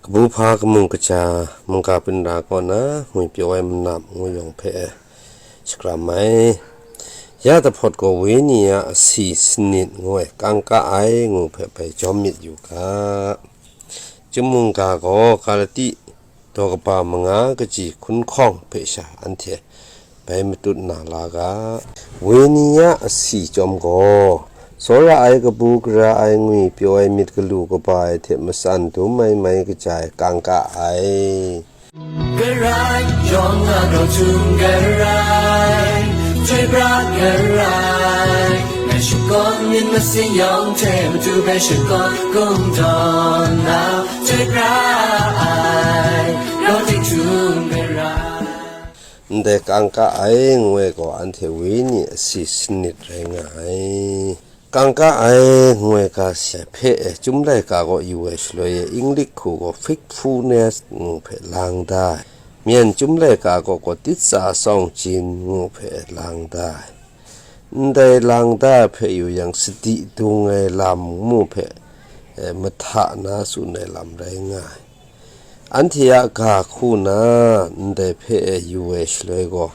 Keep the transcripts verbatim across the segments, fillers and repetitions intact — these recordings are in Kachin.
Kabu hpa kamung kaja mungga pinra kaw na ngwipyaw ai manam ngu yawng hpe shakram ai. Ya dahpawt gaw Wenyi a asi sanit ngu ai kangka ai ngu hpe bai jawm myit yu ga. Chyum mungga gaw Galati daw kaba manga kaji hkun hkawng hpe sha anhte bai matut na la ga. Wenyi a asi chyawm gaw, tsawra ai kabu gara ai ngwipyaw ai myit galu kaba ai hte matsan dum ai mai kaja ai kangka ai. Garai, yawng a grau htum garai, chyoi pra garai, ngai shakawn myit masin yawng hte matu bai shakawn kungdawn na, chyoi pra ai, grau ting htum garai. Ndai kangka ai ngu ai gaw anhte Wenyi asi sanit rai nga ai. Kangka ai ngu ai ga si hpe e, Chyum laika kaw yu ai shaloi e, Inglik hku gaw faithfulness ngu hpe lang da ai. Myen Chyum laika kaw gaw ditsa sawng jin ngu hpe lang da ai. Ndai lang da ai hpe yu yang, sadi dung ai lam ngu hpe, e, mahta na tsun ai lam rai nga ai. Anhte a ga hku na ndai hpe e yu ai shaloi gaw,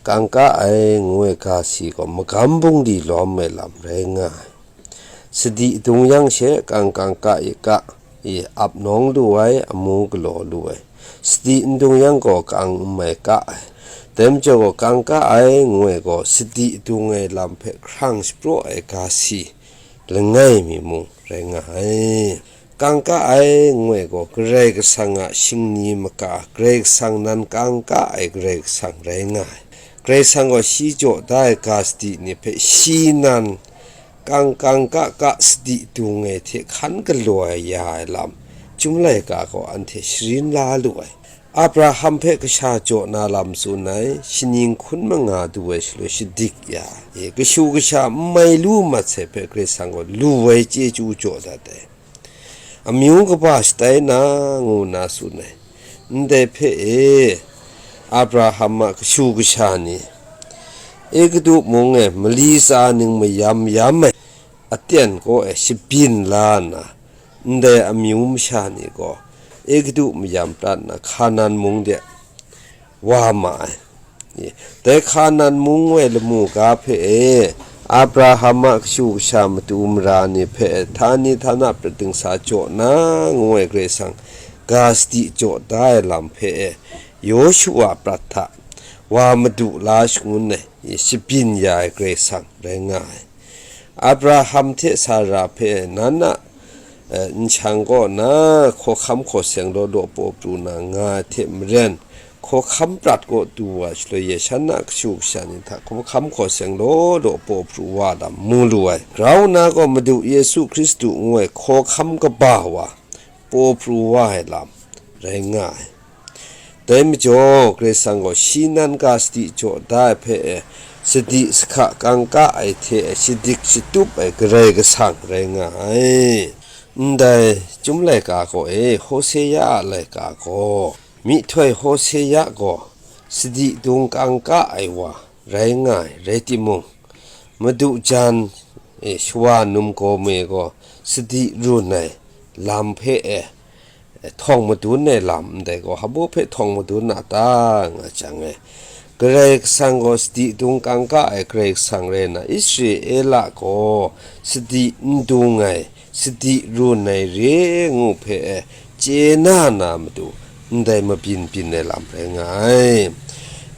kangka ai ngu ai ga si gaw magam bungli lawm ai lam rai nga ai. Sadi dung yang she kang kangka i ka i ap nawng lu ai, amu galaw lu ai. Sadi n dung yang gaw kang n mai ka ai. Dai majaw gaw kangka ai ngu ai gaw sadi dung ai lam hpe hkrang shapraw ai ga si langai mi mung rai nga ai. Kangka ai ngu ai gaw Karai Kasang a shingni maka, Karai Kasang nan kangka ai Karai Kasang rai nga ai. Karai Kasang gaw shi jaw da ai ga sadi ni hpe shi nan kang kangka ka sadi dung ai hte hkan galaw ai ya ai lam, Chyum laika gaw anhte sharin la lu ai. Abraham hpe kasha jaw na lam tsun ai, shaning hkun manga du ai shaloi shadik ya ai, kashu kasha n mai lu mat sai hpe Karai Kasang gaw lu ai chyeju jaw dat ai. Amyu kaba shatai na ngu nna tsun ai. Ndai hpe e, Abraham a kashu kasha ni, Egutu mung e mali tsa ning mayam yam ai aten kaw e shabyin la nna, ndai amyu masha ni gaw Egutu mayam prat nna Hkanan mung de wa ma ai. Dai Hkanan mung ai lamu ga hpe e, Abraham a kashu kasha matu mara ni hpe e, htani htana prat dingsa jaw na ngu ai Karai Kasang ga sadi jaw da ai lam hpe e, Yawshua prat hta wa madu la shangun ai, shabyin ya ai Karai Kasang rai nga ai. Abraham hte Sara hpe nan a, eh, nshang kaw na hkawhkam hkaw seng law law paw pru na nga ai hte maren, hkawhkam prat kaw du wa shaloi e shan a kashu kasha ni hta hkawhkam hkaw seng law law paw pru wa lam mu lu ai. Grau nna gaw Madu Yesu Hkristu ngu ai hkawhkam kaba wa paw pru wa ai lam rai nga ai. Dai majaw, Karai Kasang gaw shi nan ga sadi jaw da ai hpe e, sadi sahka kangka ai hte e shadik shatup ai Karai Kasang rai nga ai. Ndai Chyum laika kaw e, Hosea a laika gaw, myihtoi Hosea gaw sadi dung kangka ai wa rai nga ai, rai timung, Madu jan, e, shawa num gaw me gaw sadi run ai lam hpe e, e, htawng madun ai lam ndai gaw, hpa hpe htawng madun a ta nga jang e, Karai Kasang gaw sadi dung kangka ai Karai Kasang rai nna, Israela gaw sadi n dung ai, sadi run ai re ngu hpe e, chye na na matu, ndai mabyin byin ai lam rai nga ai.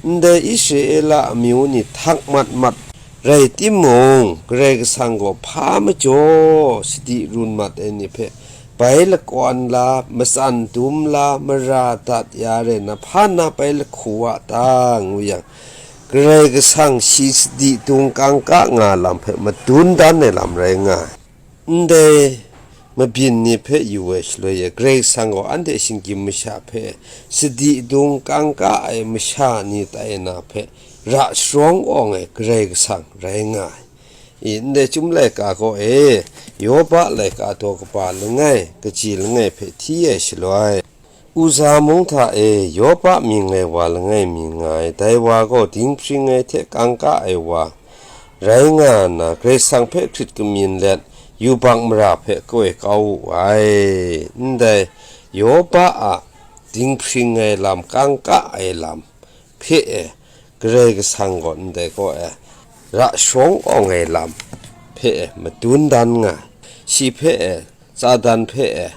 Ndai Israela amyu ni htak mat mat rai timung, Karai Kasang gaw hpa majaw sadi run mat ai ni hpe bai lakawn la, matsan dum la, mara dat ya rai nna, hpa na bai lahku wa ta ngu yang, Karai Kasang shi sadi dung kangka nga lam hpe madun dan ai lam rai nga ai. Ndai mabyin ni hpe yu ai shaloi e, Karai Kasang gaw anhte shinggyim masha hpe sadi dung kangka ai masha ni tai na hpe ra sharawng awng ai Karai Kasang rai nga ai. I, ndai Chyum laika kaw e, Yoba laika daw kaba langai, kaji langai hpe hti ai shaloi, Uza mung hta e Yoba mying ai wa langai mi nga ai, dai wa gaw dinghpring ai hte kangka ai wa rai nga nna, Karai Kasang hpe hkrit kamyin let, yubak mara hpe koi kau wu ai. Ndai Yoba a dinghpring ai lam, kangka ai lam hpe e, Karai Kasang gaw ndai kaw e, ra shawng awng ai lam hpe e, madun dan nga, shi hpe e, Satan hpe e,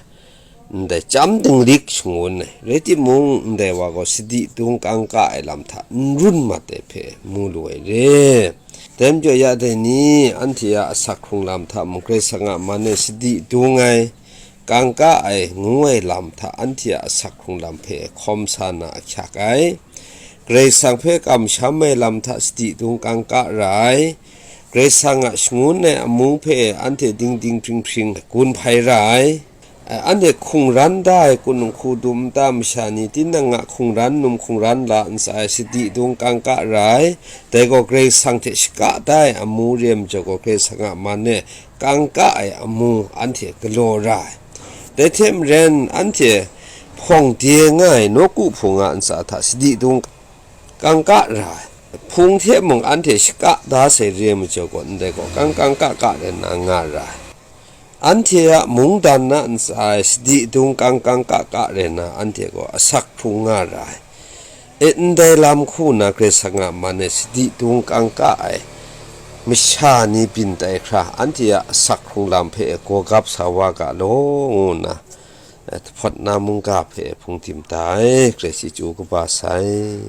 ndai chyam dinglik shangun ai, rai timung, ndai wa gaw sadi dung kangka ai lam hta n run mat ai hpe mu lu ai re. Dai majaw ya dai ni, anhte a asak hkrung lam hta mung Karai Kasang a man e sadi dung ai, kangka ai ngu ai lam hta anhte a asak hkrung lam hpe hkawm sa na ahkyak ai. Karai Kasang hpe kamsham ai lam hta sadi dung kangka ra ai. Karai Kasang a shangun ai amu hpe anhte dingding hpring hpring gun hpai ra ai. Anhte hkungran da ai kunung hku dum nta masha ni, tinang a hkungran num hkungran la ntsa ai sadi dung kangka ra ai. Dai gaw Karai Kasang hte shaka da ai amu re ai majaw gaw, Karai Kasang a man e kangka ai amu anhte galaw ra ai. Dai hte maren, anhte hpawng de nga ai nawku hpung a ntsa hta sadi dung kangka ra ai. Hpung hte mung anhte shaka da sai re ai majaw gaw, ndai gaw kang kangka rai na nga ra ai. Anhte a mungdan na ntsa e sadi dung kang kangka rai na anhte gaw asak hkrung nga ra ai. E, ndai lam hku na Karai Kasang a man e sadi dung kangka ai masha ni byin tai hkra, anhte a asak hkrung lam hpe e gawgap sa wa ga law, ngu nna, e, hpawt na mungga hpe e hpung tim da ai. Karai chyeju kaba sai.